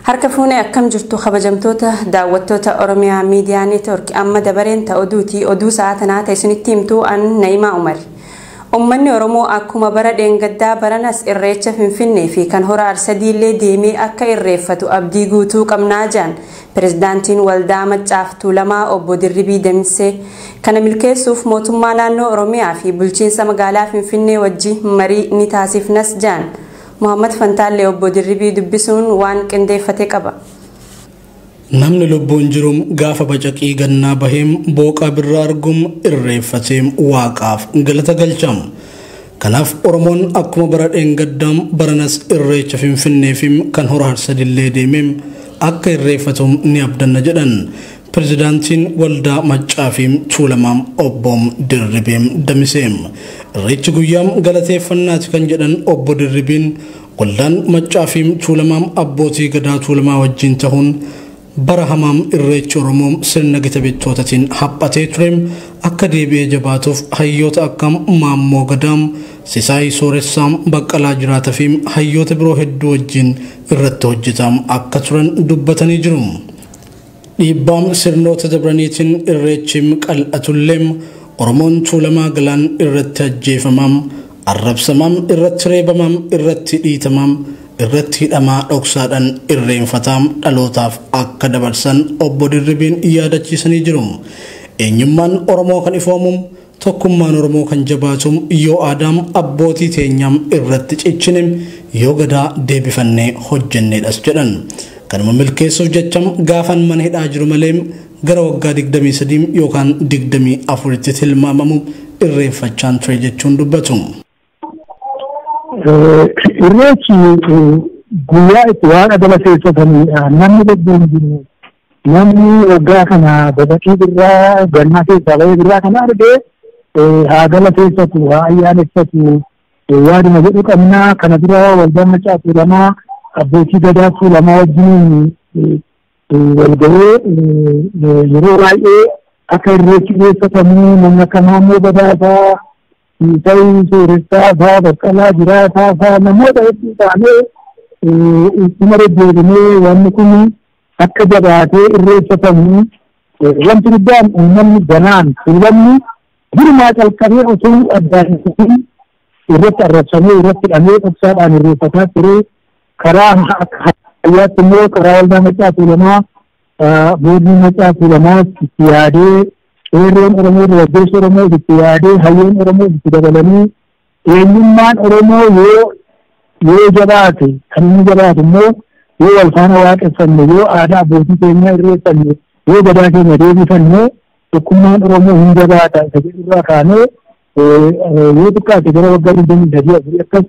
Harka fuunee akkam jirtu kabajamtoota daawwattoota Oromiyaa Miidiyaa Neetwoork amma dabareen ta'u oduuti oduu sa'a tanaa ta'e isinitti himtuu an Na'imaa Umar. Uummanni Oromoo akkuma bara dheengaddaa baranas irreecha Finfinnee fi kan hora Arsadiillee deemee akka irreeffatu abdii guutuu qabnaa jedhan pirezidaantiin Waldaa Maccaaf Tuulamaa obbo Dirribii Damisee. Kana milkeessuuf mootummaa naannoo Oromiyaa fi bulchiinsa magaalaa Finfinnee wajjin marii ni taasifnas jedhan. Muhammad Fantaallee obbo Dirribii dubbisuun waan qindeeffate qaba. Namni lubbuun jirum gaafa bacaqii gannaa baheem booqaa birraa argum irreeffateem waaqaaf galata galcham. Kanaaf Oromoon akkuma bara dheengaddaam baranas irreecha Finfinneefim kan hora Harsadillee deemeem akka irreeffatum ni abdanna jedhan. Pirezidaantiin Waldaa Maccaafim Tuulamaam obboom Dirribiim Damiseem. Irreechi guyyaam galateeffannaati kan jedhan obbo Dirribiin waldaan Maccaafim Tuulamaam abbootii gadaa Tuulamaa wajjin ta'uun bara hamaam irreechi Oromoo sirna gita bittootaatiin haphatee tureem akka deebi'ee jabaatuuf hayyoota akkam Maammoo Gadaam, Sisaay Sooressaam, Baqqalaa Jiraataa fi hayyoota biroo hedduu wajjin irratti hojjetaam akka turan dubbatanii jiru. Dhiibbaam sirnoota dabraniitiin irreechiim qal'atulleem Oromoon Tuulamaa galaan irratti ajjeefamaam, arrabsamaam, irratti reebamaam, irratti dhiitamaam, irratti hidhamaa dhoksaadhaan irreenfataam dhalootaaf akka dabarsan obbo Dirribiin yaadachiisanii jiru. Eenyummaan Oromoo kan ifoomuum tokkummaan Oromoo kan jabaatum yoo aadaam abbootii teenyaam irratti cichinem yoo gadaa deebifannee hojjenneedhas jedhan. Kanuma milkeessuuf jecham gaafan mana hidhaa jiru malee gara waggaa 23 yookaan 24tti tilmaamamu irreeffachaan ture jechuun dubbatu. Irreechi guyyaa itti waaqa galateeffatanidha. Namni lubbuun jiru namni waggaa kana babaqii birraa gannaa keessaa bahee birraa kana argee haa galateeffatu, haa ayyaaneffatu yaaduma jedhu qabna. Kana dura Waldaan Maccaa Tuulamaa abbootii gadaa Tuulamaa wajjiniin walgahee yeroo baay'ee akka irreechi dhiyeeffatamu namni akka Maammoo Gadaa fa'aa, Siisay Sooressaa fa'aa, Baqqalaa Jiraataa fa'aa namoota hedduu ta'anii ittuma deddeebinee wanni kun akka jabaatee irreeffatamu wanti guddaan uummanni ganaan tuulamni durumaa calqabee osoo addaan hin kutin irratti arrabsamee irratti hidhamee dhoksaadhaan irreeffataa ture. Karaa hayyaatti immoo karaa Waldaa Maccaa Tuulamaa boordii Maccaa Tuulamaa itti yaadee qeerroon Oromoo dargaggeessi Oromoo itti yaadee hayyoon Oromoo itti dabalanii eenyummaan Oromoo yoo yoo jabaate kan inni jabaate immoo yoo wal faana waaqeffanne yoo aadaa abbootii keenyaa irreeffanne yoo gadaa keenya deebifanne tokkummaan Oromoo hin jabaata isa jedhurraa kaanee yoo xiqqaate gara waggaa 23 afurii akkas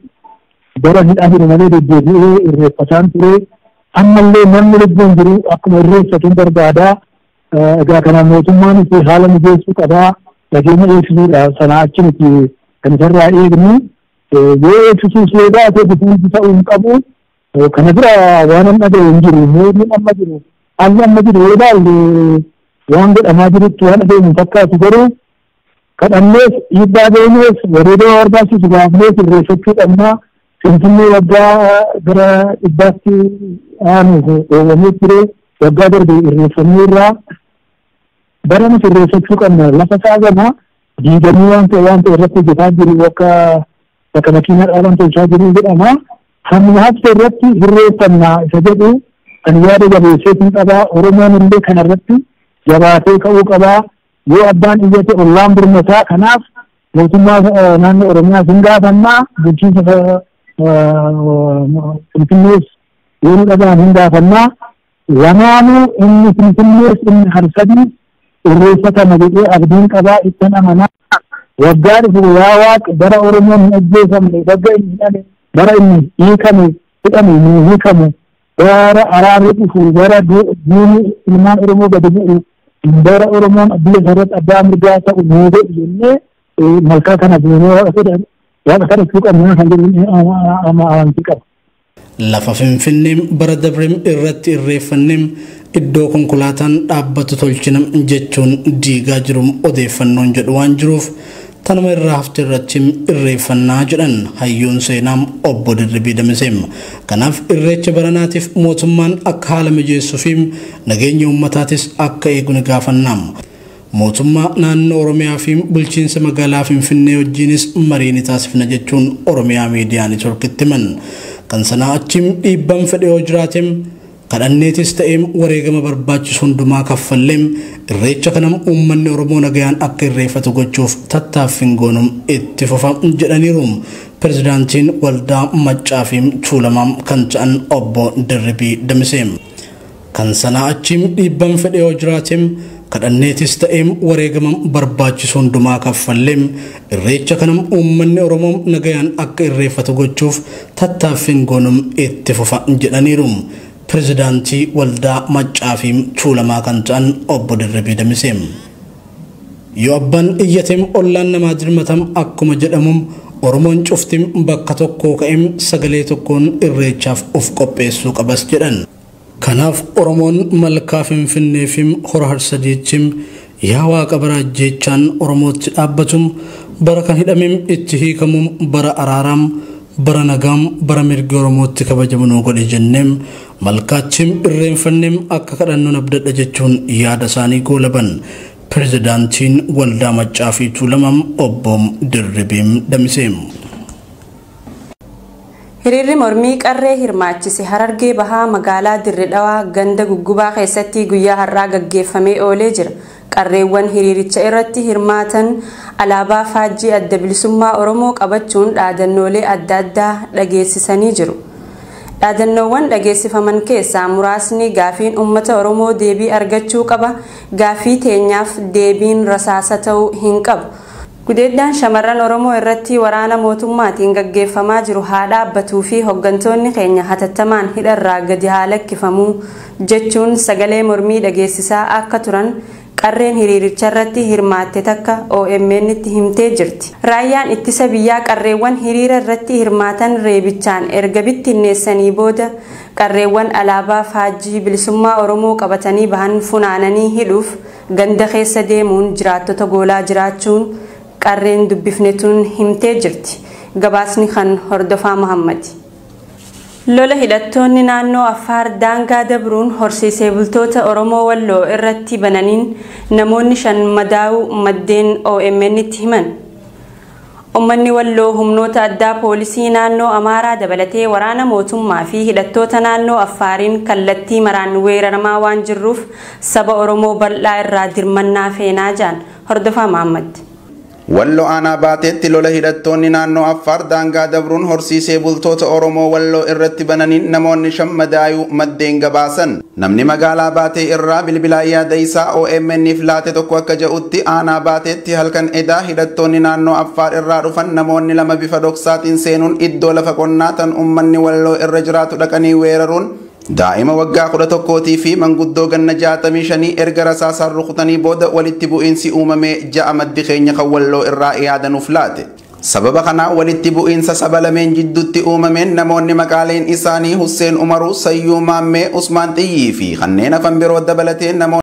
bara hidhaa jiru malee deddeebi'ee irreeffataan ture. Ammallee namni lubbuun jiru akkuma irreeffatuun barbaada. Egaa kana mootummaanis haala mijeessuu qabaa. Nageenya eegsisuudha. Sanaa achi miti kan isarraa eegnu. Yoo eegsisuus yoo baate bifuunsi ta'uu hin qabu. Kana bira waan amma dhagahe hin jiru. Mootummaan amma jiru. Haalli amma jiru yoo ilaalle waan godhamaa jirutti waan adeemu hin fakkaatu garuu kadhannees dhiibbaa geenyees wareegama barbaachisu baafnees irreeffachuu qabna. Finfinnee waggaa gara dhibbaatti aanuuf dhoowwamee ture waggaa darbe irreeffamee irraa bara nuti irreeffachuu qabna. Lafa isaa gama diigamii waan ta'e waan ta'e irratti hojjetaa jiru akka bakka makiinaa dhaaban tolchaa jiru jedhama. Hamma hafte irratti irreeffanna isa jedhu kan yaada jabeesseetiin qabaa. Oromoon illee kana irratti jabaatee ka'uu qabaa. Yoo abbaan iyyate ollaan birmataa. Kanaaf mootummaa naannoo Oromiyaa hin gaafannaa bulchiinsa Finfinnees yoo nu dhaga'an hin gaafannaa. Lamaanuu inni Finfinnees inni Harsadii irreeffatama jedhee abdiin qabaa ittiin amanaa. Waggaa dhufu yaa Waaq bara Oromoon hin ajjeefamne bagga inni hidhame bara inni hiikame hidhame nu hiikamu bara araarri dhufu bara diinni ilmaan Oromoo gadi bu'u bara Oromoon biyya irratti abbaa mirgaa ta'u nuu godhu jennee malkaa kana buunee waaqa kadhachuu qabna kan jedhu amantii qaba. Lafa Finfinnee bara dabreem irratti irreeffanneem iddoo konkolaataan dhaabbatu tolchina jechuun diigaa jiru odeeffannoon jedhu waan jiruuf Tanuma irraa hafte irratti irreeffannaa jedhan hayyuun seenaa obbo Dirribii Damisee. Kanaaf irreecha baranaatiif mootummaan akka haala mijeessuu fi nageenya uummataatis akka eegu ni gaafanna. Mootummaa naannoo Oromiyaa fi bulchiinsa magaalaa Finfinnee wajjinis marii ni taasifna jechuun Oromiyaa Miidiyaa Neetwoorkitti himan. Kan sanaa achiin dhiibbaan fedhe yoo jiraatem kadhanneetis ta'eem wareegama barbaachisu hundumaa kaffalleem irreecha kanam uummanni Oromoo nagayaan akka irreeffatu gochuuf tattaaffiin goonum itti fufa jedhaniiru. Pirezidaantiin waldaa Maccaa fi Tuulamaa kan ta'an obbo Dirribii Damisee. Kan sanaa achiin dhiibbaan fedhe yoo jiraatem kadhanneetis ta'eem wareegama barbaachisu hundumaa kaffalleem irreecha kanam uummanni Oromoo nagayaan akka irreeffatu gochuuf tattaaffiin goonum itti fufa jedhaniiru. Pirezidaantii waldaa Maccaa fi Tuulamaa kan ta'an obbo Dirribii Damisee. Yoo abbaan iyyateem ollaan namaa dirmatam akkuma jedhamuun Oromoon cuftim bakka tokkoo ka'eem sagalee tokkoon irreechaaf of qopheessuu qabas jedhan. Kanaaf Oromoon malkaa Finfinnee fi hora Harsadiichim yaa waaqa bara ajjeechaan Oromootti dhaabbatum bara kan hidhamem itti hiikamum bara araaraam bara nagaam bara mirgi Oromootti kabajamu nuu godhe jenneem malkaachim irreenfanneem akka kadhannuun abdadha jechuun yaada isaanii goolaban. Pirezidaantiin waldaa Maccaa fi Tuulamaa obbo Dirribii Damisee. Hiriirri mormii qarree hirmaachise Harargee Bahaa magaalaa Dirree Dhawaa ganda Guggubaa keessatti guyyaa har'aa gaggeeffamee oolee jira. Qarreewwan hiriiricha irratti hirmaatan alaabaa faajjii adda bilisummaa Oromoo qabachuun dhaadannoolee adda addaa dhageessisanii jiru. Dhaadannoowwan dhageessifaman keessaa muraasni gaafiin uummata Oromoo deebii argachuu qaba, gaafii teenyaaf deebiin rasaasa ta'uu hin qabu. Gudeeddaan shamarran Oromoo irratti waraana mootummaatiin gaggeeffamaa jiru haa dhaabbatuu fi hooggantoonni keenya hatattamaan hidharraa gadi haa lakkifamuu jechuun sagalee mormii dhageessisaa akka turan qarreen hiriiricha irratti hirmaatte takka OMN tti himtee jirti. Raayyaan ittisa biyyaa qarreewwan hiriira irratti hirmaatan reebichaan erga bittinneessanii booda qarreewwan alaabaa faajjii bilisummaa Oromoo qabatanii bahan funaananii hidhuuf ganda keessa deemuun jiraattota goolaa jiraachuun qarreen dubbifnetuun himtee jirti. Gabaasni kan Hordofaa Muhammad. Lola hidhattoonni naannoo Affaar daangaa dabruun horsiisee bultoota Oromoo Walloo irratti bananiin namoonni 5 madaa'uu maddeen OMN tti himan. Uummanni Walloo humnoota addaa poolisii naannoo Amaaraa dabalatee waraana mootummaa fi hidhattoota naannoo Affaariin kallattii maraan weeraramaa waan jirruuf saba Oromoo bal'aa irraa dirmannaa feenaa jaan. Hordofaa Muhammad. Walloo aanaa baateetti lola hidhattoonni naannoo Affaar daangaa dabruun horsiisee bultoota Oromoo Walloo irratti bananiin namoonni 5 madaa'uu maddeen gabaasan. Namni magaalaa baatee irraa bilbilaa yaada isaa OMN'if laate tokko akka jedhutti aanaa baateetti halkan edaa hidhattoonni naannoo Affaar irraa dhufan namoonni 2 bifa dhoksaatiin seenuun iddoo lafa qonnaa tan uummanni Walloo irra jiraatu dhaqanii weeraruun daa'ima waggaa 11 fi manguddoo ganna 65 erga rasaasaan rukutanii booda walitti bu'iinsi uumame ja'a maddi keenya kan Walloo irraa yaadanuuf laate. Sababa kanaa walitti bu'iinsa saba lameen jidduutti uumameen namoonni maqaaleen isaanii Husseen Umaruu, Sayyuu Maammee, Usmaan Xiyyii fi kanneen hafan biroo dabalatee namoonni